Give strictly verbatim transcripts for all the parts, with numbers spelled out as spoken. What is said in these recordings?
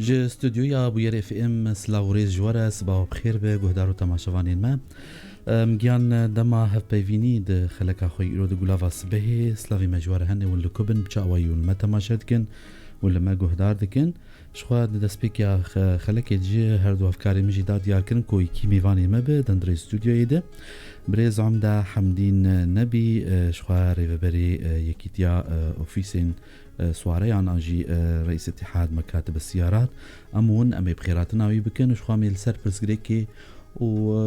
Ji stûdyoya Bûyer F M silav û rêz ji we re, siba we bi xêr be, guhdar û temaşevanên me. Em, giyan dema hevpeyvînî di xeleka xwe îro di gulava sibehê, silavê me ji we re hene, hûn li ku bin, bi çi awayî hûn li me temaşe dikin, hûn li me guhdar dikin. Ji xwe di destpêkiya xe-, xelekê jî her du hevkarê min jî da diyarkirin ku kî mêvanê me bi, di hundirê stûdyoyê de. Birêz Umda Hemdîn Nebî, e, ji xwe rêveberê, e, Yekîtiya, e, Ofîsên, e, Swareyan an jî, e, Reîs Îtîhad Mekatib Siyarat. Em hûn, em ê bi xêratina wî bikin û ji xwe em ê li ser pirsgirêkê û,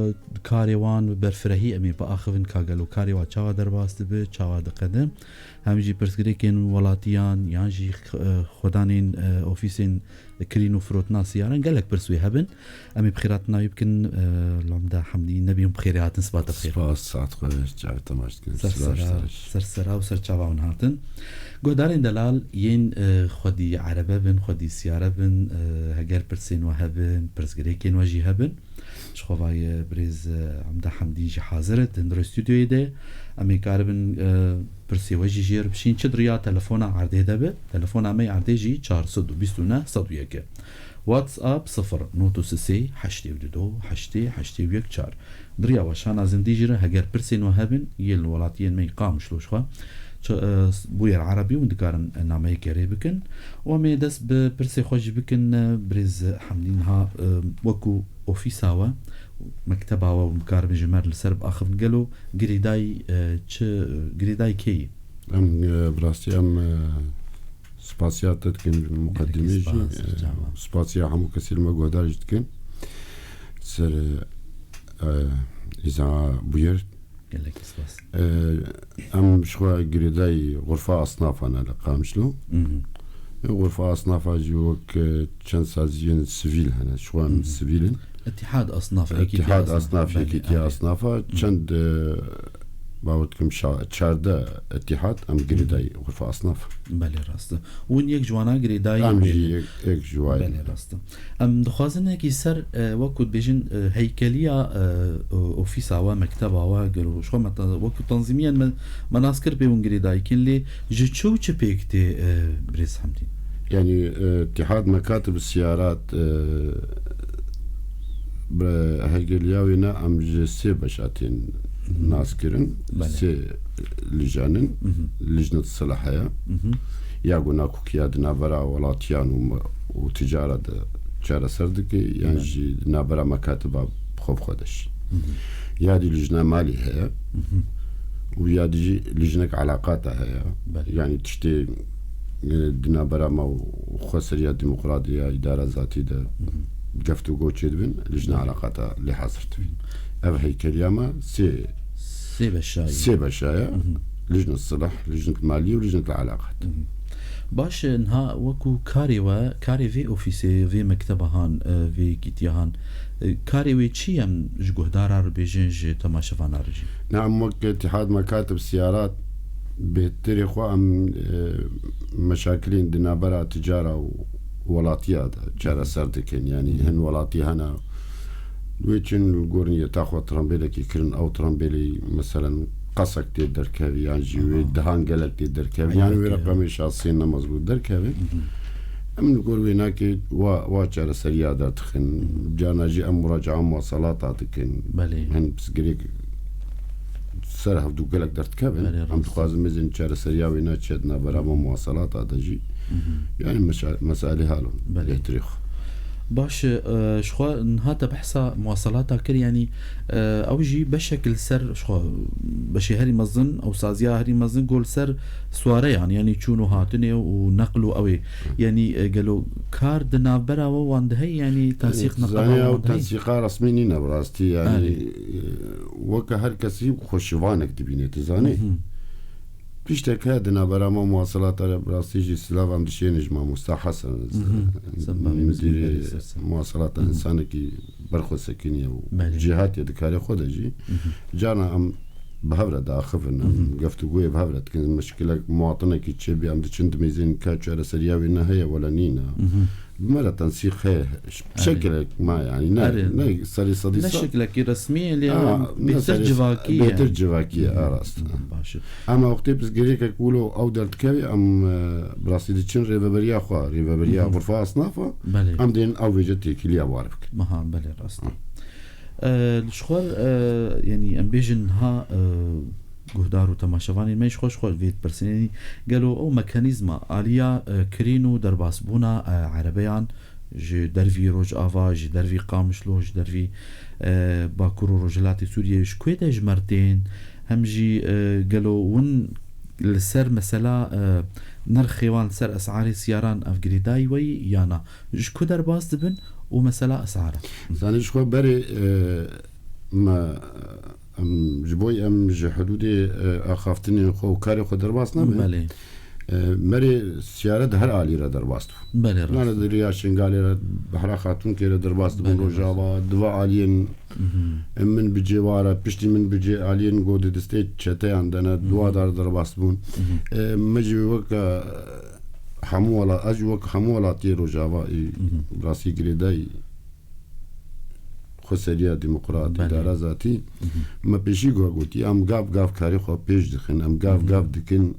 e, karê wan bi berfirehî em ê biaxivin ka gelo karê wan çawa derbas dibe, çawa diqede. Hem jî pirsgirêkên welatiyan yan jî, e, xwedanên, e, ofîsên kirîn û firotina siyaran gelek pirs wê hebin. Em ê bi xêratina wî bikin, e, Umda Hemdî Nebî, hûn bi xêrê hatin, siba te bi xêr. Spas, saet xweş, çavê te maç dikin. Ser Silav sera, ji te re. Ser sera û ser çava hûn hatin. Guhdarên delal yên, e, xwedî erebe bin, xwedî siyare bin, e, heger pirsên we hebin, pirsgirêkên we jî hebin. Ji xwe vayê birêz, e, Umda Hemdî jî hazir e, di hundirê stûdyoyê de. Em ê karibin, e, pirsê we jî jêr bişîn. Çi di riya telefona erdê de be, telefona me yê erdê jî çar sed û bîst û neh sed û yek e. WhatsApp sifir not sisê heştê û du do heştê heştê û yek çar. Di riya weşana zindî jî re heger pirsên we hebin, yên li welatiyên me yê Qamişlo ji xwe, çi, e, bûyer erebî, hûn dikarin, e, nameyekê rê bikin. Û em ê dest bi pirsê xwe jî bikin, e, birêz Hemdî, niha, e, wekû ofîsa we, mekteba we, hûn bikaribin ji me re li ser biaxivin, gelo girêdayî, e, çi, girêdayî kê ye? Em, e, bi rastî em, e, spasiya te dikin, muqedimê jî, spas, e, spas. Spasiya hemû kesê li me guhdar jî dikin. Ser, e, e, îza bûyer. Gelek spas. E, em ji xwe girêdayî xurfa asnafa ne li Qamişlo. Mhm. E, xurfa asnafa jî wek, e, çend saziyên sivîl hene. Ji xwe em, mhm, sivîl in. Îtîhad Asnaf, Yekîtiya Asnaf. Îtîhad Asnaf, belê, Yekîtiya Asnafa. Çend, e, bawer dikim şa-, çardeh îtîhad em girêdayî xurfa asnaf. Belê, rast e. Hûn yek ji wana girêdayî. Em jî yek, yek ji wan. Belê, rast e. Em dixwazin hinekî ser, e, wekû dibêjin, e, heykeliya, e, o-, ofîsa we, mekteba we, gelo ji xwe me te-, wekû tanzîmiyên me, me nas kir pê hûn girêdayî kin, lê ji çi û çi pêk tê, e, birêz Hemdî? Yani, e, Îtîhad Mekatib Siyarat, e, bi heykeliya wê ne, em ji sê beşa tên nas kirin. Belê. Sê lijan in. Lijnet Silah heye. Ya ku nakokiya di navbera welatiyan û me-, û ticara de çareser dike, yan jî di navbera mekatiba xwe bi xwe de jî. Ya dî lijne malî heye. Û ya dî jî lijnek eleqata heye. Belê. Yani tiştê, e, di navbera me û xweseriya demokratî ya îdara zatî de geftûgo çêdibin, lijne eleqata lê hazir dibin. Ev heykeliya me sê, sê beşa ye. Sê beşa ye. Lijne silah, lijne malî û lijne eleqat. Baş e, niha wekû karê we, karê vê ofîsê, vê mekteba han, e, vê yekîtiya han, e, karê wê çi ye, em ji guhdara re bêjin, ji temaşevana re jî? Na, em wek Îtîhad Mekatib Siyarat, bêhtirê xwe em, e, meşakilên di navbera ticara û welatiya de çareser dikin. Yani hin welatî hene, wê çin li gor niyeta xwe trambêlekî kirin, ew trambêlî, meselen, qasek tê derkevî, yan jî wê dihan gelek tê derkevî, yan wê reqemê şahsiyên ne mezbût derkevin. Em li gor wê nakê wa, wa çareseriya derdixin. Carna jî em muraca'a muwasalata dikin. Belê. Hin pirsgirêk ser hevdû gelek derdikevin. Belê, em rast. Dixwazin bizin çareseriya wê naçe di navbera me muwasalata de jî. Yani meşa-, meselê halon. Belê. Bêhtirê xwe. Baş e, ji xwe niha te behsa muwasalata kir, yani, e, ew jî beşek li ser, ji xwe beşê herî mezin, ew saziya herî mezin, got li ser swareyan, yani çûn û hatinê û neql û ew ê. Yani, e, gelo kar di navbera we wan de heye, yani tensîq neqeba wan de heye? Tensîqa resmî nîne bi rastî, yani, e, weke her kesî xwe şivanek dibîne, tu zanî. Tiştek heye di navbera me muwasilata re, bi rastî jî silav em dişêne ji mamosta Hesen, mudirê muwasilata, însanekî berxwesekiniye û cihatiye di karê xwe de jî. Carna em bi hev re diaxivin, em geftûgoyê bi hev re dikin, mişkilek muwatinekî çêbî, em diçin dimêzin ka çareseriya wê ne heye wala nîne. Bi me re tensîq heye, bi şekilek ma, yanî ne, ne serê sedî ne sed. Şekilekî resmî ye, lê bêtir civakî ye. Bêtir civakî ye, a rast. Baş e. Em wextê pirsgirêkek wilo ew derdikeve, em, e, bi rastî diçin rêveberiya xwe, rêveberiya Xurfa Esnafa, em dên ew vêce têkiliya war bikin. Aha, belê, rast e. E, ji xwe, e, yanî em bêjin niha, e, guhdar û temaşevanên me ji xwe, ji xwe vê dipirsînin, yanî gelo ew mekanîzma aliya, e, kirîn û derbasbûna, e, erebeyan ji dervî Rojava, ji dervî Qamişlo, ji dervî, e, Bakur û Rojhilatê Sûriyê ji kuê de ji me re tên, hem jî, e, gelo hûn li ser mesela, e, nirxê wan, li ser esarê siyaran ev girêdayî we yî ya na? Ji ku derbas dibin û mesela esara? Zanî ji xwe berê, e, me, em, ji bo em ji hidûdê, e, axaftinên xwe û karê xwe derbas nabin. Belê. E, berê siyare di her alî re derbas dibûn. Belê, rast. Nane di riya Şingalê re, Behra Xatûnkê re derbas dibûn. Belê, rast. Rojava, di va aliyên, e, min bi cê wara, piştî min bi cê aliyên ku di destê çeteyan de ne, di wa dar derbas dibûn. E, me jî wek, e, hemû wela-, ez jî wek hemû welatiyê Rojava, e, rastî girêdayî xweseriya demokratî, Belê. Dara zatî, me pêşî got-, gotî, em gav gav karê xwe pêş dixin, em gav gav dikin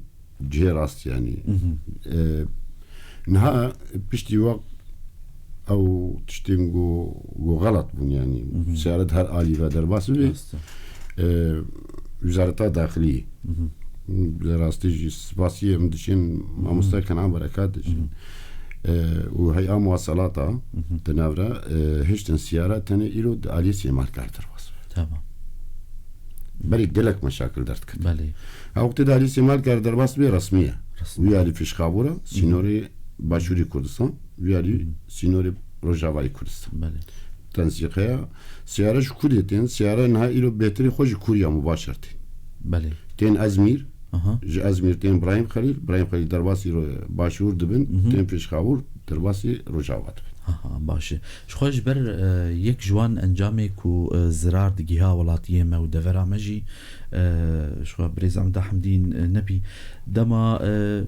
cihê rast, yanî. E, niha piştî wek ew tiştên ku, ku xelet bûn, yanî, siyaret her alî ve derbas bibe. Rast e. E, Wizareta Daxilî. Bi rastî jî spasiyê em diçin mamoste Kenan Berekat diçin. E, û heya muwaselata di nav re, e, hiştin siyara tenê îro di aliyê Sêmalkar derbas be. Tamam. Berê gelek meşakil derdikevin. Belê. Ew wextê di aliyê Sêmalkar derbas bê resmî ye. Resmî. Wî alî Fêşxabûra, sînorê Başûrê Kurdistan, wî alî sînorê Rojavayê Kurdistan. Belê. Tensîqeya siyare ji ku dê tên? Siyare niha îro bêtirî xwe ji Kûriya Mubaşer tên. Belê. Tên Ezmîr, Aha. Ji Ezmîr tên Brahîm Xelîl, Brahîm Xelîl derbasî ro-, başûr dibin, Mhm. Tên Fêşxabûr derbasî Rojava dibin. Aha, baş e. Ji xwe ji ber, e, yek ji wan encamê ku, e, zirar digiha welatiyê me û devera me jî, e, ji xwe birêz Emda Hemdîn, e, nebî. Dema, e,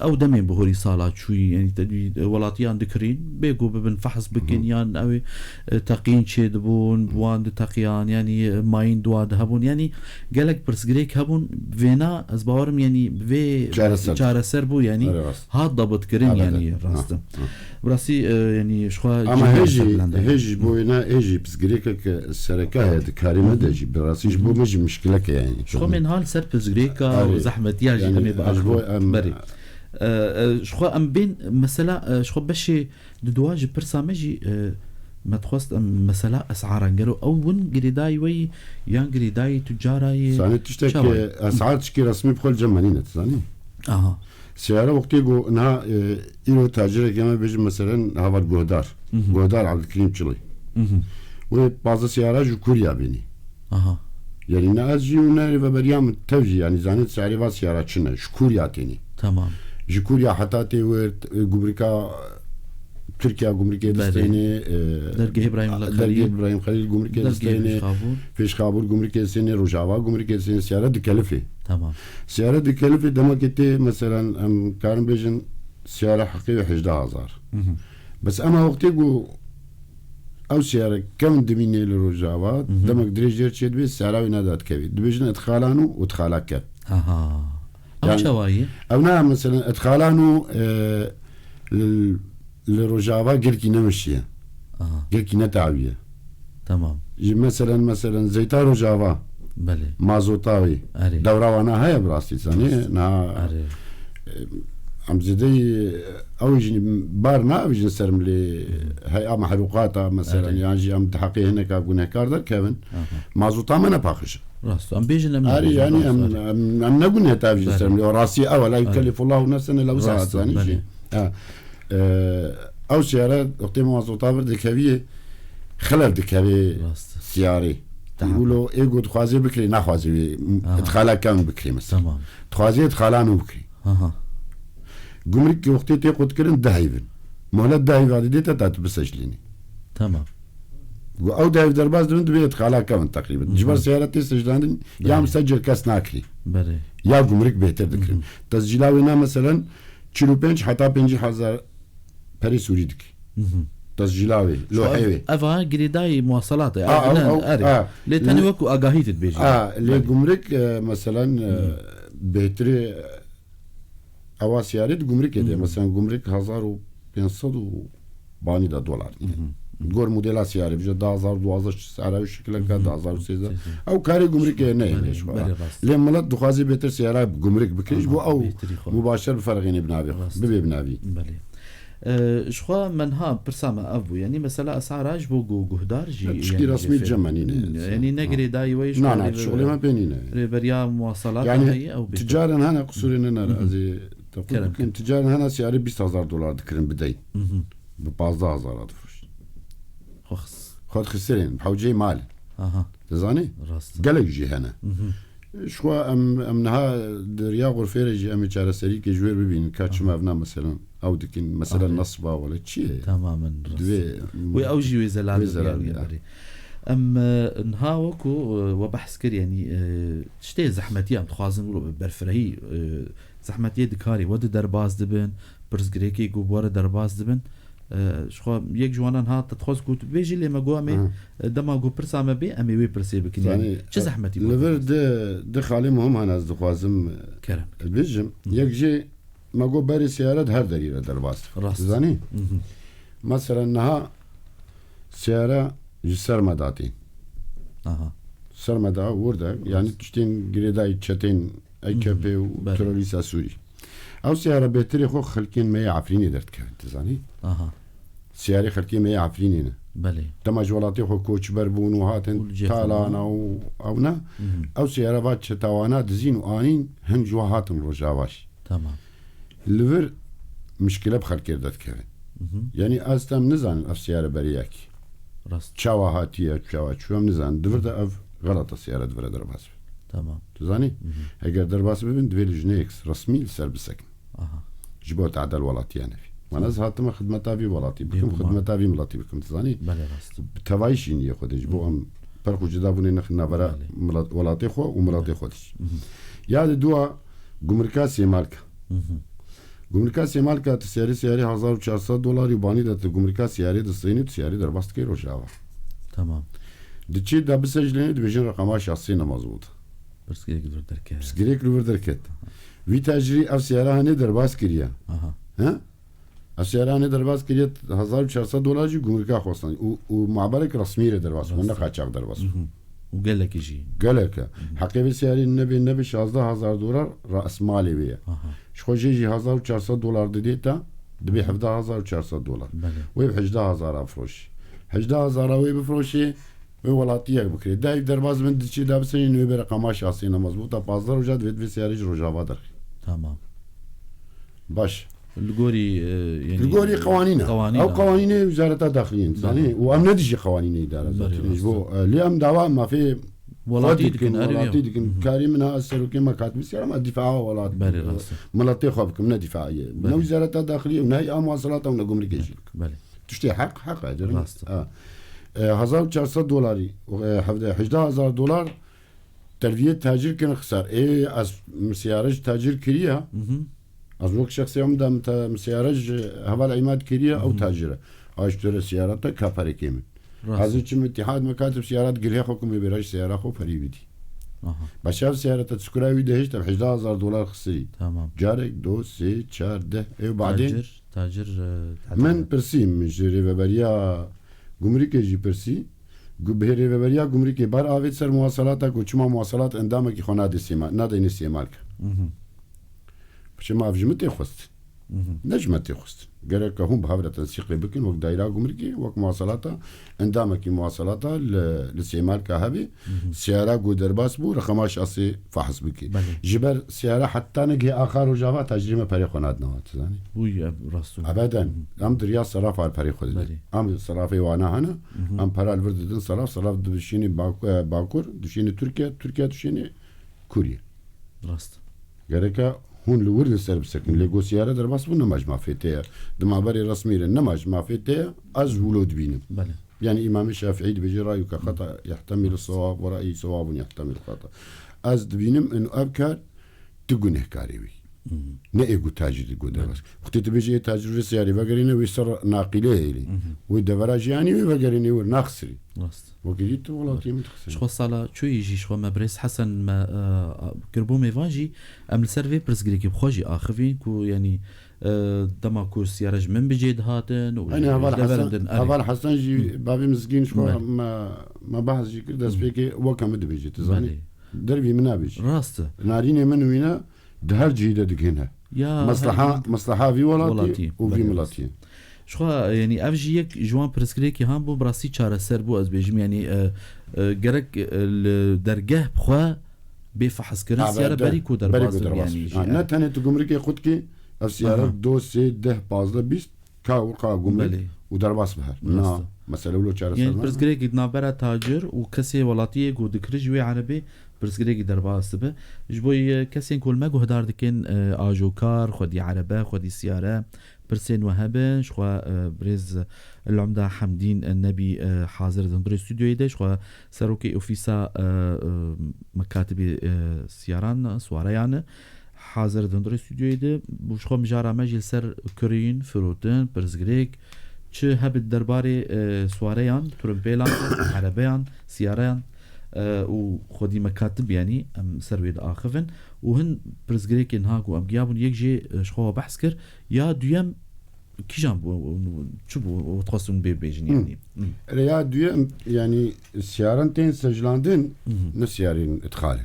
ew demên bihorî sala çûyî, yanî te dî, e, welatiyan dikirîn, bê ku bibin fehs bikin, Mhm. yan ew ê, e, teqîn çêdibûn, bi wan diteqiyan, yanî, e, mayîn di wan de hebûn. Yanî gelek pirsgirêk hebûn, vêna ez bawerim, yanî vê Çareser. Çareser bû, yanî Erê rast. Hat dabitkirin, Erê yanî rast. Rast e. Ha, ha. Bi rastî, e, yanî ji xwe Ama cihê hê jî, serbilend e. Hê jî bo wêna, hê jî pirsgirêkek sereke heye di karê me de jî. Bi rastî ji bo me jî mişkilek e, yanî. Ji xwe em ê niha li ser pirsgirêka û Erê. Zehmetiya jî Yanî, demê ez ji bo biaxivin. em Berê. E, e, ji xwe em bên, mesela, e, ji xwe beşê di dua ji pirsa me jî, e, me dixwest em mesela es'aran gelo ew win girêdayî we yî yan girêdayî tucara yê Zanî tiştek çawa yî? Es'ar tişkî resmî bi xwe li cem me nîne, tu zanî? Aha. Siyare wextê ku niha, e, îro tacireke me bêjin meselen heval Guhdar. Mhm. Guhdar Abdulkerîm Çilî. Mhm. Wê pazdeh siyara ji Kûriya bînî. Aha. Yanî ne ez jî û ne rêveberiya min tev jî, yanî zanîn serê va siyara çi ne, ji Kûriya tênî. Tamam. Ji Kûriya heta tê wir, e, gumrika Tirkiya gumrikê Belê. distênê, e, Dergehê Îbrahîm Xelîl. Dergehê Îbrahîm Xelîl gumrikê Dergehê distênê, Fêşxabûr. Fêşxabûr gumrikê distênê, Rojava gumrikê distênê, siyara dikelifê. Tamam. Siyara dikelifê demekê tê, meselen, em karin bêjin siyara heqê wê hejdeh hezar. Mhm. Bes ema wextê ku ew siyare kevin dimînê li Rojava, Mhm. demek dirêj jêr çê dibê, siyara wê neda dikevê. Dibêjin etxalan û etxala kev. Aha. Ew Yani, çawa ye? Ew ne, meselen, etxalan û, e, li, li Rojava gelkî nemişiye. Aha. Gelkî netawiye. Tamam. Ji meselen, meselen, zeyta Rojava, Belê. mazota wê. Erê. Dewra wana heye bi rastî, zanî? Rast. Na, Erê. e, em zêdeyî, ew jî bar navêjin ser milê heya mehrûqata, meselen, Erê. yan jî em di heqê hineka gunehkar derkevin. Aha. Mazota me ne paqij e. Rast, em bêjin em Erê, ne yani, em, em, em ne guneh tavîjin Belê. ser milê. Rastî ew e, la Erê. yukellifullahu nefsen illa wus'aha, Rast, zanî belê. jî. Ha. E, ew siyare wextê mazota vir dikeviyê, xelev dikevê Rast. siyarê. Tamam. Wilo ê ku dixwazê bikirê, naxwazê wê, Aha. idxala kevn bikirê mesela. Tamam. Dixwazê idxala nû bikirê. Aha. Gumrikê wextê tê qutkirin deh heyvin. Muhlet deh heyva didê te ta tu biseclînî. Tamam. Got, ew dayî derbas dibin, divê îtixala kevin teqrîben. Ji ber seyara tê sejlandin, ya Belê. Misecil kes nakirî. Belê. Ya gumruk bêhtir dikirin. Tescîla wê ne, meselen, çil û pênc heta pêncî hezar perê Sûrî dikî. Tescîla wê, lohê wê. Ev, ev ha girêdayî muwaselat e. A, Ev, ew, ne, ew, erê. A, Lê tenê li- wekû agahî tu dibêjî. A, lê Belê. Gumruk, e, meselen, e, bêhtirê, ewa siyarê di gumrikê de. Meselen, gumrik hezar û pênc sed û banî de dolar. Gor modela siyarê, bije da hezar û duwazdeh siyara û şekileke, da hezar û sêzdeh. Ew karê gumrikê ne Belê, yê şu belê, rast. Lê milet dixwazî bêtir siyara gumrik bikir, ji bo Aha, ew bêhtirî xwe. Mubaşer biferqîne bi navê xwe. Rast. Bibê bi navî. Belê. E, ji xwe me niha pirsa me ev bû. Yanî mesela esara ji bo gu-, guhdar jî, Ya, tişkî yanî resmî jê cem me nîne. Hmm, yanî ne Ha. girêdayî we ji Na, xwe na, rê-, şixulê me pê nîne. Rêberiya muwaselata Yanî heye ew bêtir. Ticarin hene, qusûrê nene, Hı hı. ez ê te qul Kerem. bikim. Ticarin hene siyarê bîst hezar dolar dikirin bidey. Hı hı. Bi pazdeh hezar difroş. Xwe xis. Xwe dixisirên, bi hewceyê mal. Aha. Dizanî? Rast. Gelek jî hene. Hı hı. Ji xwe em, em niha di riya xurfê re jî em ê çareserîkê ji wê bibînin. Ka çima Aha. ev ne, meselen, ew dikin, meselen, Aha. nesba wele çi ye? Tamamen rast. Divê Wê ew jî wê zelal wê bibî, zelal yanî, bibî, ya. berê. Em, e, niha wekû, e, we behs kir, yanî, e, tiştê zehmetî em dixwazin wilo berfirehî, e, zehmetiyê di karê we de derbas dibin, pirsgirêkê ku bi we re derbas dibin. E, ji xwe yek ji wanan hat, te dixwest ku tu bêjî, lê me got em ê, Hı. e, dema ku pirsa me bê, em ê wê pirsê bikin. Yanî, Zanî, çi e, zehmetî li vir di, di xalê muhim hene ez dixwazim, e, Kerem. bêjim. Hı. Yek jê me got berê seyare di her derî re derbas dibe. Rast. Zanî? Hı hı. Mesela niha seyare ji ser me datîn. Aha. Ser me da wir de, yanî Rast. tiştên girêdayî çetên A K P Hı hı. û Belê. terorîsta Sûrî. Ew siyara bêhtirê xwe xelkên me yê Efrînê derdikevin, tu zanî? Aha. Siyarê xelkê me yê Efrînê ne. Belê. Dema ji welatê xwe koçber bûn û hatin Û li cihê xwe Talana bûn. û ew ne, Hı hı. ew siyara va çetawana dizîn û anîn hin ji we hatin Rojava jî. Tamam. Li vir mişkile bi xelkê re derdikevin. Hı hı. Yanî ez tem nizanin ev siyare berê yekî. Rast. Çawa hatiye, çawa çû em nizanin. Di vir de ev xelata siyare di vir de derbas be. Tamam. Tu zanî? Hı hı. Eger derbas bibin, divê lijneyek resmî li ser bisekin. Aha. Ji bo tadel welatiya nevî. Wan ez hatime xidmeta vî welatî bikim, Bêguman. xidmeta vî miletî bikim, tu zanî? Belê rast. Bi tevayî şîniyê xwe de, ji bo Hı hı. em perq û cida bûnê nexin navbera Belê. milet-, welatê xwe û miletê xwe de jî. Hı hı. Ya di dua gumrika Sêmalka. Hı hı. Gumrika Sêmalka tu siyarê siyarê hezar û çar sed dolarî û banî de tu gumrika siyarê distênî, tu siyarê derbas dikey Rojava. Tamam. Diçê de bisejlênê dibêjin reqema şahsê ne mezbût. Pirsgirêk li vir derket. Pirsgirêk li vir derket. Vî tecrî ev siyara hanê derbas kiriye. Aha. He? Ev siyara hanê derbas kiriye hezar û çar sed dolar jî gumrika xwestan. Û, û maberek resmî re derbas bû, ne Rast. qaçax derbas bû. Mhm. Û gelekî jî. Gelek e. Mhm. Heqê vê siyarê nebe, nebe şazdeh hezar dolar rasmalê wê ye. Aha. Ji xwe jê jî hezar û çar sed dolar didê te, dibê hevdeh hezar û çar sed dolar. Belê. Wê bi hejdeh hezar a firoşî. Hejdeh hezar a wê bifroşê, wê welatiyek bikirê. Dayî derbas bin diçê de bisenîn wê bê reqama şahsê ne mezbût a pazdeh roja divê divê siyarê ji Rojava derxî. Tamam. Baş. Li gorî, e, yanî, Li gorî qewanîn e. qewanîn Ew e. qewanînê wizareta daxiliyê in, Belê. zanî? Û em ne dijî qewanînê îdare Belê, zaten. rast Ji bo, e. e, lê em dawa mafê Welatî xwe dikin, dikin, erê welatî ya. dikin. Mhm. Karî min ha ez serokê me katibî siyara me dîfaa welat. Belê, rast. Miletê xwe bikim, ne dîfaiyê. Belê. Ne wizareta daxiliyê û ne heya muwaselata û ne gumrikê jî. Belê. Tiştê heq, heq e, canım. Rast. Ha. E, hezar û çar sed dolarî, e, hevdeh, hejdeh hezar dolar terviyê tacir kirin xisar. Ê, ez min siyare ji tacir kiriya. Mhm. Ez wek şexsê em de min te-, min siyare ji heval îmad kiriya, ew Mhm. tacir e. A ji tu re siyara te ka perekê min. Rast. Ez ê çim îtîhad me katib siyara di gilhê xwe kum ê bêra ji siyara xwe perî bidî. Aha. Başa ev siyara te çikura wî de hişt ev hejdeh hezar dolar xisirî. Tamam. Carek, do, sê, çar, deh. Ew badê. Tacir, tacir, e, Min pirsî, min ji rêveberiya gumrikê jî pirsî. Gu-, bi rêveberiya gumrikê bar avêt ser muwaselata ku çima muwaselat endamekî xwe nadê sêma-, nadêne sêmalke. Mhm. Çima ev ji min tê xwest? Mhm. Ne ji me tê xwest. Gerek hûn bi hev re tensîqê bikin wek dayra gumrikê, wek muwaselata, endamekî muwaselata li, li sêmalka hebê. Mhm. Siyara ku derbas bû, reqema şasê fahs bike. Belê. Ji ber siyara heta negihê axa Rojava tacirê me perê xwe nadine wan, tu zanî? Bûyî, ev rast bû. Ebeden. Mhm. Em di riya serafar perê xwe didin. Belê. Em serafê wana hene, Mhm. em pera li vir didin seraf, seraf dişînî Bak-, e, Bakur, dişînî Tirkiye, Tirkiye dişînî Kûriye. Rast. Gereke hûn li wir li ser bisekin. Lê ku siyare derbas bû, nema ji mafê te ye. Di maberê resmî re nema ji mafê te ye, ez wilo dibînim. Belê. Yani Îmamê Şafîî dibêje, "Rayuke xeta yehtemîl sewab ve ra'yî sewabun yehtemîl xeta." Ez dibînim in ev kar tu gunehkarê wî. Ne ê ku tacî di ku derbas. Wextê tu bêjî ê tacî vê seyarê vegerîne wê ser naqîlê hêlî. Wê devera jiyanî wê vegerîne wê naxisirî. Rast. Wekî dî tu welatiyê min dixisirî. Ji xwe sala çûyî jî ji xwe me birêz Hesen me, e, kiribû mêvan jî em li ser vê pirsgirêkê bi xwe jî axivîn ku yanî, e, dema ku siyare ji min bi cê dihatin û Hani ji Heval deverin Hesen, din, erê. Heval Hesen jî bavê mizgîn ji xwe Belê. me, me behs jî kir, destpêkê weke min dibêjî, tu zanî. Belê. Dervî min nabêjî. Rast e. Narînê min wîne di her cihî de digihîne. Ya, Maslaha, her maslaha vî welatî Welatî, û vî belê. miletî. Ji xwe, yanî ev jî yek ji wan pirsgirêkî han bû, bi rastî çareser bû, ez bêjim, yanî, e, e, gerek, e, li dergeh bi xwe bê fehizkirin, Ha, siyare be- berî ku berî derbas ku bibin, derbas yanî bibin. jî, Ha, e. Ne tenê tu gumrikê xwe dikî, ev siyare Aha. do, sê, deh, pazdeh, bîst, ka û ka gumrik Belê. û derbas biher. Rast Na, e. mesele wilo çareser Yanî nake. pirsgirêkî di navbera tacir û kesê welatiyê ku dikiri ji wê erebê pirsgirêkî derbas dibe. Ji bo yê kesên ku li me guhdar dikin, e, ajokar, xwedî erebe, xwedî siyare, pirsên we hebin, ji xwe, e, birêz El Umda Hemdîn, e, Nebî, e, hazir di hundirê stûdyoyê de, ji xwe serokê ofîsa, e, e, mekatibê, e, siyaran, siwareyan e. Hazir di hundirê stûdyoyê de, û ji xwe mijara me jî li ser kirîn, firotin, pirsgirêk, çi hebe di derbarê, e, siwareyan, turimpêlan, erebeyan, siyareyan, e, û xwedî mekatib, yanî em ser wê diaxivin. Û hin pirsgirêkên ha ku em giyabûn, yek jê, e, ji xwe we behs kir, ya duyem kîjan bû, çi bû, û dixwestin bê bêjin, Hı. yanî? Hı. Rêya duyem, yanî siyaran tên sejlandin, Hı hı. ne siyarên idxal in.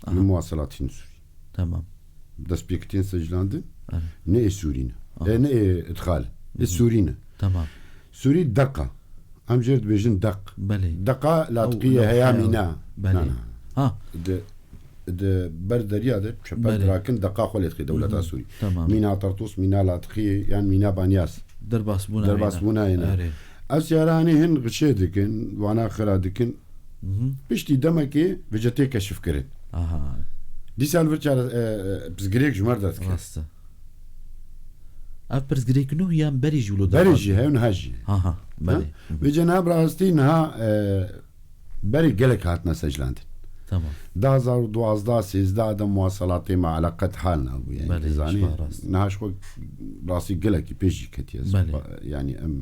Aha. Li muwaselatî ne Sûrî. Tamam. Destpêkê tên sejlandin, Erê. ne ê Sûrî ne. Aha. E, ne ê idxal. Hı hı. Ê Sûrî ne. Tamam. Sûrî deqa. Em jê re dibêjin deq. Belê. Deqa Ew, latiqiyê ew heya heya. mîna. Belê. Na, na. Ha. Di, di ber derya de çeper Belê. dirakin deqa xwe lê dixê dewleta Hı hı. Sûrî. Tamam. Mîna Tartus, mîna Latiqiyê yan mîna Banyas. Derbasbûna Derbasbûna yê ne. yê ne. Erê. Ev siyaranê hin xişê dikin, wana xira dikin. Hı hı. Piştî demekê vêce tê keşifkirin. Aha. Dîsa li vir çare, e, e, pirsgirêk ji me re derdikeve. Rast e. Ev pirsgirêk nû yan berê jî wilo Berê derbas jî bû? heya niha jî. Ha, ha, Ha? belê. Hı hı. Vêce niha bi rastî niha, e, berê gelek hatine sejlandin. Tamam. Du hazar û duwazdeh sêzdeh de muwaselatê me eleqet hal nabû, yani, Belê, tu zanî. ji xwe rast. Niha ji xwe rastî gelekî pêş jî ketiye. Belê. Yani, em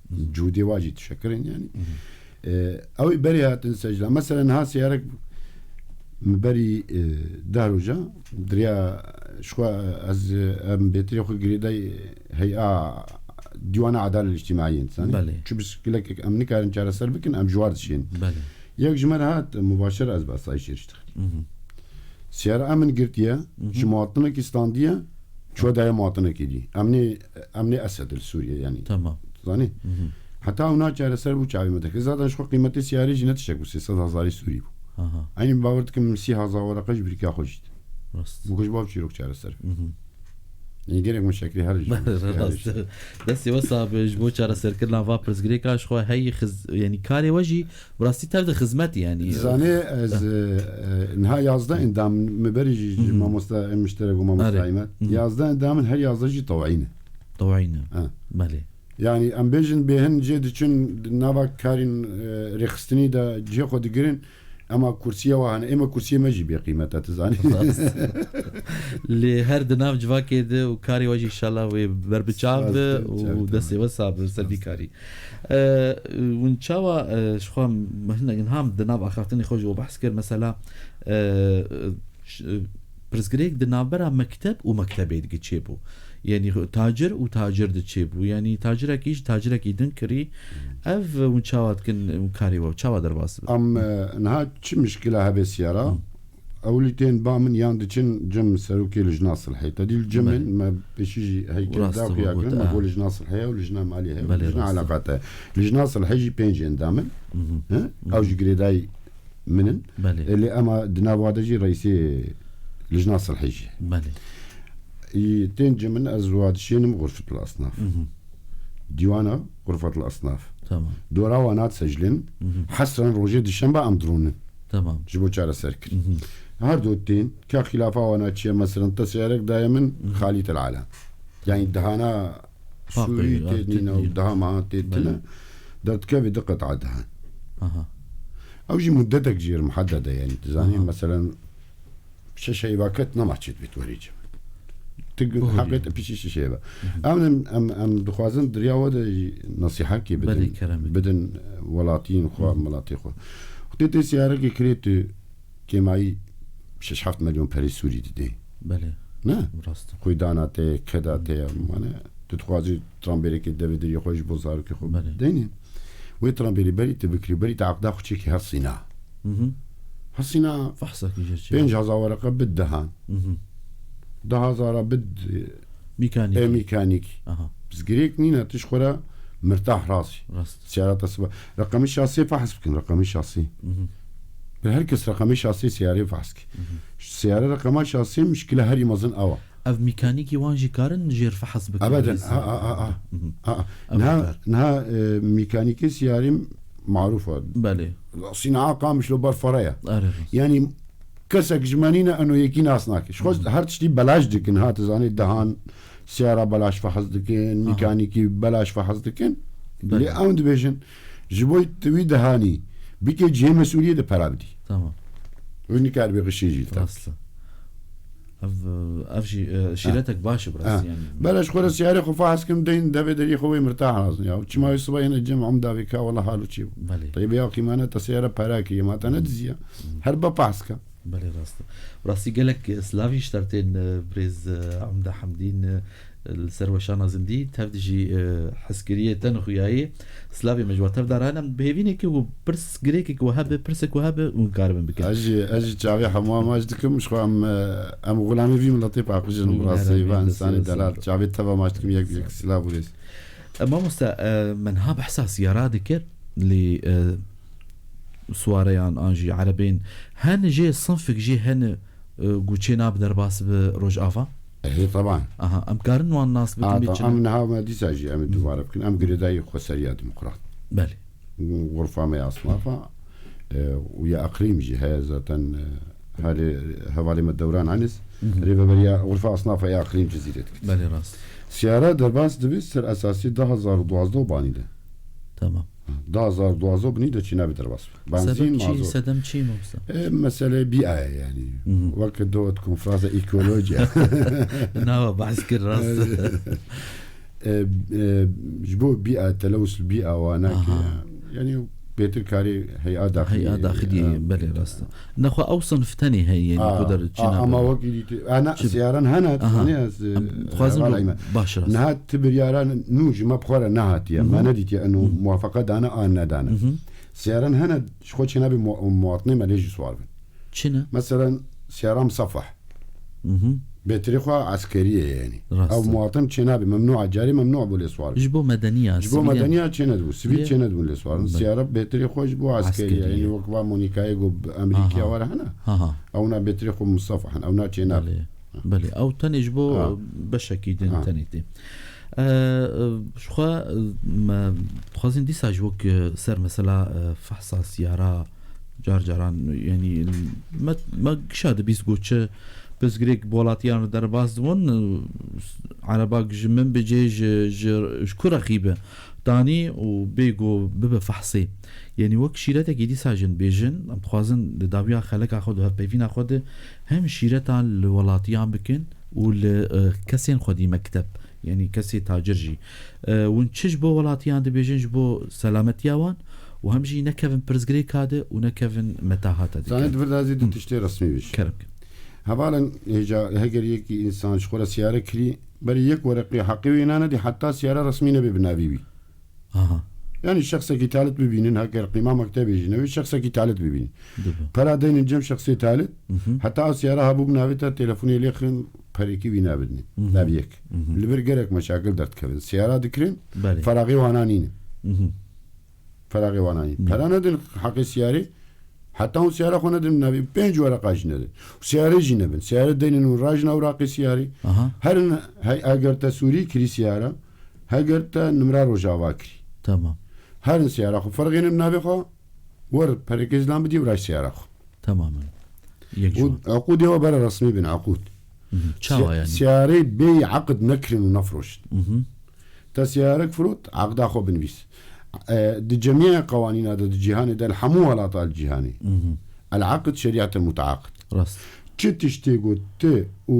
Hı. cûdê wa jî dişekirin, yani. Hı hı. E, ew ê berê hatin sejla. Mesela niha siyarek min berî, e, deh roja, diriya ji xwe ez, e, em bêtirê xwe girêdayî heya Dîwana Edalê Îctîmaiyê, zanî? Belê. Çi mişkilek em nikarin çareser bikin, em ji war dişên. Belê. Yek ji me re hat, mubaşir ez behsa jê re dixim. Mhm. Siyara min girtiye, Mhm. ji muwatinekî standiye, çûye daye muwatinekî dî. Em nê, em nê Esed li Sûriye, yanî. Tamam. Zanî? Mhm. Heta ew naçareser bû çavê me dikir. Zaten ji xwe qîmetê siyarê jî ne tiştek bû, sê sed hezarî Sûrî bû. Aha. Eynî bawer dikim min sî hezar wereqe ji birîka xwe jî dît. Rast. Bû ku ji bo çîrok çareser. Mhm. Yanî gelek min şeklî her ji Rast. Destê we sax be ji bo çareserkirina va pirsgirêka ji xwe heyî xiz-, yanî karê we jî bi rastî tev di xizmet yanî. Zanê ez, e, e, niha yazdeh endam, min berî jî ji Mhm. mamosta Emişterek û mamosta Erê. Îmet. Mhm. Yazdeh endam in, her yazdeh jî tewî ne. Tewî ne. Ha. Belê. Yani em bêjin bê hin jê diçin nava karên, e, rêxistinî de cihê xwe digirin, ema kursiya wa hene, ême kursiyê me jî bê qîmet e, tu zanî. Rast. Lê her di nav civakê de û karê we jî inşallah wê berbiçav be Rast, û çav destê we sax be ser vî karî. E, hûn çawa, e, ji xwe hinek niha di nav axaftinê xwe ji we behs kir, mesela, e, ş-, pirsgirêk di navbera mekteb û mektebê digi çêbû. Yanî tacir û tacir di çêbû. Yanî tacirekî ji tacirekî din kirî. Ev hûn çawa dikin, hûn karê we çawa derbas dibin? Em, e, niha çi mişkila hebe siyara? Hı. Ewilî tên ba min yan diçin cem serokê lijna silhê. Te dî li cem Belê. in, me pêşî jî heykel Rast daxuya bû, kirin, me ha. got lijna silhê ye û lijna malî heye û Belê, lijna rast. eleqat heye. Lijna silhê jî pênc endam in. Mhm. He? Mhm. Ew jî girêdayî min in. Belê. E, lê ema di nav wa de jî reîsê lijna silhê jî. Belê. Î, tên cem in ez wa dişênim Xurfetul Asnaf. Mhm. Dîwana Xurfetul Asnaf. Tamam. Dora wana disejlin, Mhm. hesren rojê dişembe em dirûnin. Tamam. Ji bo çareserkirin. Mhm. Her du tên, ka xîlafa wana çi ye, meselen, te seyarek daye min Mhm. Xalî Tel Ala. Yani dahana Paqij, Sûrî ha, tê tê nîne û nîne. daha meha tê Belê. tine. Derdikevê du qit'a dihen. Aha. Ew jî muddetek jê re muhedded e, yanî dizanî, aha, meselen şeş heyva ket nema çêdibê tu werê cem. Tu heqê te piştî şeş heyva. Hı hı. Em, em, em, em dixwazin di riya we de jî nesîhekê bidin. Belê, kerem bidin. Bidin, e, welatiyên xwe, hı hı, miletê xwe. Xwedê tê siyarekê kirê tu kêmayî şeş heft milyon perê Sûrî didê. Belê. Ne? Rast. Xwîdana te, keda te, yani, tu dixwazî trambêrekê devê deriyê xwe ji bo zarokê xwe, belê, deynê. Wê trambêrê berî tu bikirî, berî tu aqda xwe çêkî her sîna. Hı hı. Her sîna fehsekî jê çi? Pênc hezar wereqe bid dehan. Hı hı. Du hezara bid, e, mîkanîkî. E, mîkanîkî. Aha. Pirsgirêk nîne, tu ji xwe re mirtah razî. Rast. Siyara te siba. Reqemê şasiyê fehs bikin, reqemê şasiyê. Hı hı. Bi her kes reqemê şasiyê siyarê fehs ki. Hı hı. Siyare reqema şasiyê mişkile herî mezin ew e. Ev mîkanîkî wan jî karin jêr fehs bikin. Ebeden. Rêz. A, a, a, a. Hı hı. A, a. Ev niha, kar. Niha, e, mîkanîkê siyarî marûf e. Belê. Sînaa Qamişlo ber fere ye. Are, rast. Yanî kesek ji me nîne eno yekî nas nake. Ji xwe, hı, her tiştî belaş dikin, ha, tu zanî dehan siyara belaş fehs dikin, aha, mîkanîkî belaş fehs dikin. Belê. Lê ew dibêjin, ji bo tu wî dehanî bike cihê mesûliyê de pera bidî. Tamam. Wî nikaribê xişê jî. Rast e. Ev, ev jî, e, şîretek baş e, bi rastî, ha, yanî. Bela ji xwe re siyarê xwe fehs kim deyn devê deriyê xwe wê mirtah razin ya. Çima wê siba yene cem em davê ka wela halo çê. Belê. Teybe ya qîmane te siyara pera kiriye, ma te nediziya. Hı. Her be fehs ke. Belê, rast e. Rastî gelek silavî ji te re tên, e, birêz, e, Umda Hemdîn, e, li ser weşana zindî, tev de jî, e, hezkiriyê te nixuyayê. Silavê me ji we tev de re hene. Em bi hêvî ne ku pirs girêkek we hebe, pirsek we hebe, hûn karibin bikin. Ez jî, ez jî çavê hemû maç dikim, ji xwe em, e, em xulamê vî miletê paqijin, bi rastî, va însanê delal. Çavê teva maç dikim, yek, yek silav û rêz. E, mamoste, e, me niha behsa siyara dikir, lê, e, siwareyan an jî erebên hene, jê sinfek jê hene, e, ku çê nabe derbas bi Rojava? Ehê, teban. Aha, em karin wan nas bikin, ha, bê çi ne? Em niha me dîsa jî em ê dubare bikin. Em girêdayî xweseriya demokrat. Belê. Xurfa me ya esnafa, e, û ya eqlîm jî heye zaten, e, herê hevalê me Dewran Enis, hı hı, rêveberiya xurfa esnafa ya eqlîm Cizîrê dikit. Belê, rast. Siyara derbas dibe ser esasî du hazar û duwazdeh û banî de. Tamam. Du hazar û duwazdeh û binî de çî nabe derbas be. Benzîn, mazot. Sebep çi, sedem çi, mamoste? E, mesele bîa ye yani. Hı hı. Wek do dikum fraza ekolojiya. Nava behs kir, rast. E, e, ji bo bîa, telewus bîa wana ki, aha, yani bêtir karê heya daxilî. Heya daxilî, e, belê, rast e. Nexwe ew sinf tenê heye, yani, a, ku der çi a, nabe. Ama wekî dîtî, ana, çi siyaran hene, aha, hani ez, em, e, dixwazin heval ro-, Eymen. Baş, rast. Niha ti biryara nû ji me bi xwe re nehatiye. Hı hı. Me nedîtiye eno, hı, muwafeqe dane an nedane. Hı hı. Siyaran hene, ji xwe çênabe mu-, muwatinê me lê jî siwar bin. Çi ne? Meselen, siyara misafeh. Mhm. Bêtirê xwe eskerî ye yani. Rast e. Ew muwatin çênabe, memnû e, carî memnû e bo lê siwar. Ji bo medeniya, ji bo sivîlê medeniya çênedibû, sivîl, belê, çênedibûn lê siwar. Belê. Siyara bêtirê xwe ji bo eskerî ye. Eskerî ye. Yani wek va Monîkayê ku bi Amerîkaya, aha, were hene. Aha. Ew na bêtirê xwe misafeh in, ew na çênabe. Belê. Belê, ew tenê ji bo, ha, beşekî din, ha, tenê tê. E, e, ji xwe, e, me dixwazin dîsa ji wek, e, ser mesela, e, fehsa siyara, car caran, yanî, me, me gişa dibîst got çi pirsgirêk bi welatiyan re derbas dibûn, e, erebak ji min bicê, ji, ji, ji ku rexî be, danî û bê ku bibe fehsê. Yanî wek şîretekî dîsa jin bêjin, em dixwazin di dawiya xeleka xwe, di hevpeyvîna xwe de hem şîreta li welatiyan bikin û li, e, kesên xwedî mekteb, yanî kesê tacir jî. E, hûn çi ji bo welatiyan dibêjin, ji bo selametiya wan û hem jî nekevin pirsgirêka de û nekevin metahata de. Zanî, di vir de ez ê du, hı, tiştê resmî bêjim. Kerem ke. Hevalên hêja, heger yekî însan ji xwe re siyare kirî, berî yek wereqê heqê wê nane dî heta siyara resmî nebe bi navî wî. Aha. Yani şexsekî talit bibînin, heger qîma mektebê jî nebe, şexsekî talit bibînin. Dibe. Pera deynin cem şexsê talit, mhm, heta ew siyara hebû bi navê te, telefonê lê xirin, perekî wî nabidinê. Mhm. Nav yek. Mhm. Li vir gerek meşakil derdikevin. Siyara dikirin, belê, feraxê wana nîne. Mhm. Feraxê wana nîne. Nîne. Pera nedin heqê siyarê, heta hûn siyara xwe nedin navê, pênc wereqa jî nedin. Siyarê jî nebin. Siyarê deynin û rajin ewraqê siyarê. Aha. Herin hey, eger te Sûrî kirî siyara, heger te nimra Rojava kirî. Tamam. Herin siyara xwe ferxênin navê xwe, wer perekê zilam bidî û raj siyara xwe. Tamamen. Yek ji wan. Û eqûdê we bere resmî bin, eqûd. Mhm. Çawa yani? Siyarê bêyî eqd nekirin û nefroşin. Mhm. Te siyarek firot, eqda xwe binivîs. E, di cemiyê qewanîna de di cîhanê de li hemû welata li cîhanê. Mhm. El-aqd şerîet el-muteaqid. Rast. Çi tiştê ku tu û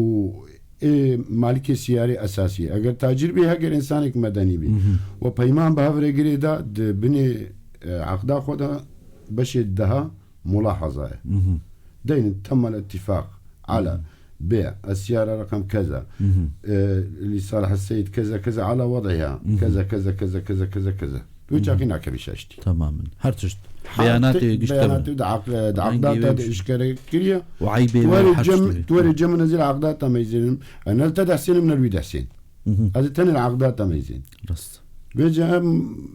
ê malikê siyarê esasî, eger tacir bî, heger însanek medenî bî, Mhm. we peyman bi hev re girê da, di binê, e, aqda xwe de beşê deha mulahaza ye. Mhm. Deynin temel ittifaq ala Mhm. bê, ez siyara reqem keza, Mhm. e, li Salih Seyid keza keza ala wad'iha, Mhm. keza, keza, keza, keza, keza, keza. Tu Mhm. çaxî nakevî şaştî. Tamamen. Her tişt. Her Beyanatê ti-, gişte beyanatê bin. de aql-, de Rengê aqdata wê de gişt. işkere kiriye. Û eybê Tu wê wê her tişt cem-, wê. tu wê rê cem nezîr aqdata meyzênim. E, ne li te dehsênim, ne li wî dehsên. Mhm. Ez ê tenê li aqdata meyzên. Rast. Vêca em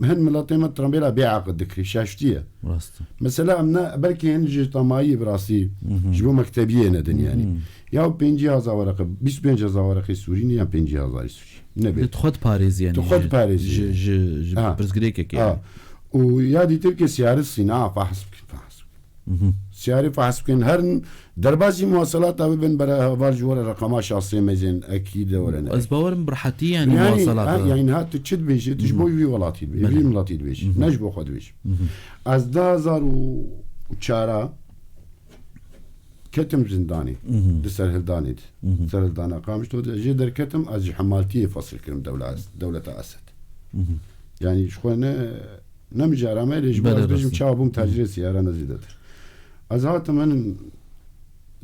hin miletê me trambêla bê aqid dikirî, şaştî ye. Rast. Mesela em ne, belkî hin ji tamayî bi rastî, Mhm. ji bo mektebiyê ne din yani. Mhm. Ya pêncî hezar wereqe, bîst pênc hezar wereqê Sûrî ne ya pêncî hezarî Sûrî. Ne bê. Tu xwe diparêzî yani Tu xwe ji, diparêzî. ji, ji, ji Ha. pirsgirêkekê Ha. yani. Û ya dîtir ke siyarî sîna fahs bikin, fahs bikin. Mhm. Siyarî fahs bikin. Her n-, derbazî muwaselata bibin bere heval ji were reqama şahsê mezin, ekî de were ne. Ez bawerim bi rehetî yani Yani, muwaselata. ha, yani ha, tu çi dibêjî, tu ji Mhm. bo wî welatî dibêjî, Belê. vî miletî dibêjî. Mhm. Ne ji bo xwe dibêjî. Mhm. Ez du hezar û çar ketim zindanê, Mhm. di serhildanê de. Mhm. Serhildana Qamişlo de jê derketim, ez ji hemaltiyê fesil kirim dewla-, dewleta Esed. Mhm. Yani ji xwe ne, ne mijara me, lê ji bo Belê ez bêjim rast e. çawa bûm tacirê siyara ne zêdetir. Ez hatim min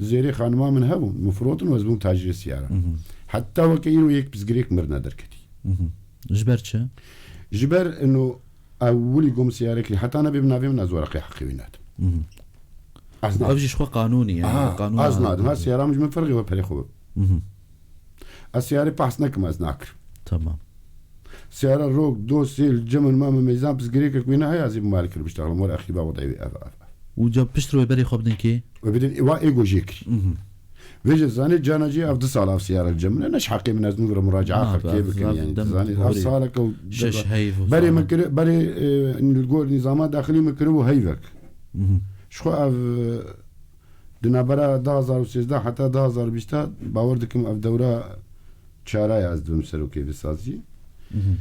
zêrê xanima min hebûn, min firotin û ez bûm tacirê siyara. Mhm. Heta weke îro yek pirsgirêk mir nederketî. Mhm. Ji ber çi? Ji ber ino ewilî gom siyare kirî, heta nebê bi navê min ez wereqê heqê wî nadim. Mhm. Ez nadim. Ev jî ji xwe qanûnî yani, Aha, qanûna ez nadim. Ha, siyara min ji min ferqê we perê xwe bib. Mhm. Ez siyarê pahs nekim, ez nakirim. Tamam. Siyara rok, do, sêl, cem, ma, me, meyzan, pirsgirêkek wê ne heye, ez ê bi malê kir biştexlim, were exîba wede wê, ev, ev, ev. Û ca pişt re wê berê xwe bidin kê? Wê bidin, wa ê gojê kirî. Mhm. Vêce zanê cana cî ev du sal ev siyara li cem min e, ne ji heqê min ez nû re muracaa Na, xelkê ev, bikim ev yani. dem Zanê ev horê. saleke û Şeş heyv û Berê falan. min kiri, berê, e, li gor nîzama daxilî min kiri û heyvek. Mhm. Ji xwe ev, e, di navbera du hezar û sêzdeh heta du hezar û bîst bawer dikim ev dewra çara ye ez dibim serokê vê saziyê. Mhm.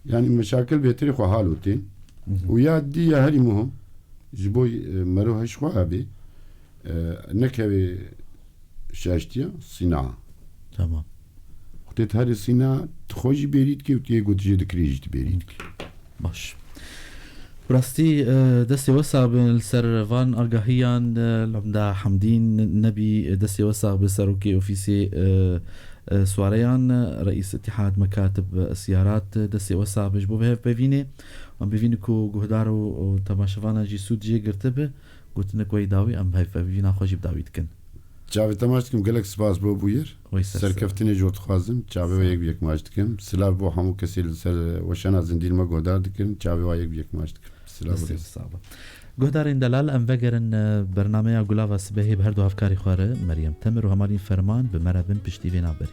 Yani meşakil bêtirî xwe halo tên. Mhm. Û ya dî ya herî muhim, ji bo, e, mero heş xwe hebê, e, nekevê şaştiya, sîna. Tamam. Xwe tê herî sîna, tu xwe jî bêrî dikê û tu yê gotijê dikirê jî tu bêrî dikê. Baş. Bi rastî, e, destê we sax bin li ser van agahiyan, e, Lomda Hemdîn Nebî, e, destê we sax bin serokê ofîsê, e, e, swareyan, e, reîs Îtîhad Mekatib Siyarat, e, destê we sax bin ji bo bi hev pevînê. Em bivînin ku guhdar û, û temaşevanan jî sûd jê girtibe. Gotinek wê dawî, em bi hev pevîna xwe jî bi dawî dikin. Çavê temaş dikim, gelek spas bo bûyer. Wê ser Serkeftinê ji we dixwazim. Çavê we Sağ ol. yek bi yek maç dikim. Silav bo hemû kesê li ser weşana zindî li me guhdar dikin. Çavê we yek bi yek maç dikim. Silav Destê rêz. sağ be. Guhdarên delal, em vegerin, e, bernameya Gulava Sibehê bi her du hevkarê xwe re, Meryem Temir û Hemalîn Ferman, bi me re bin piştî vê navberê.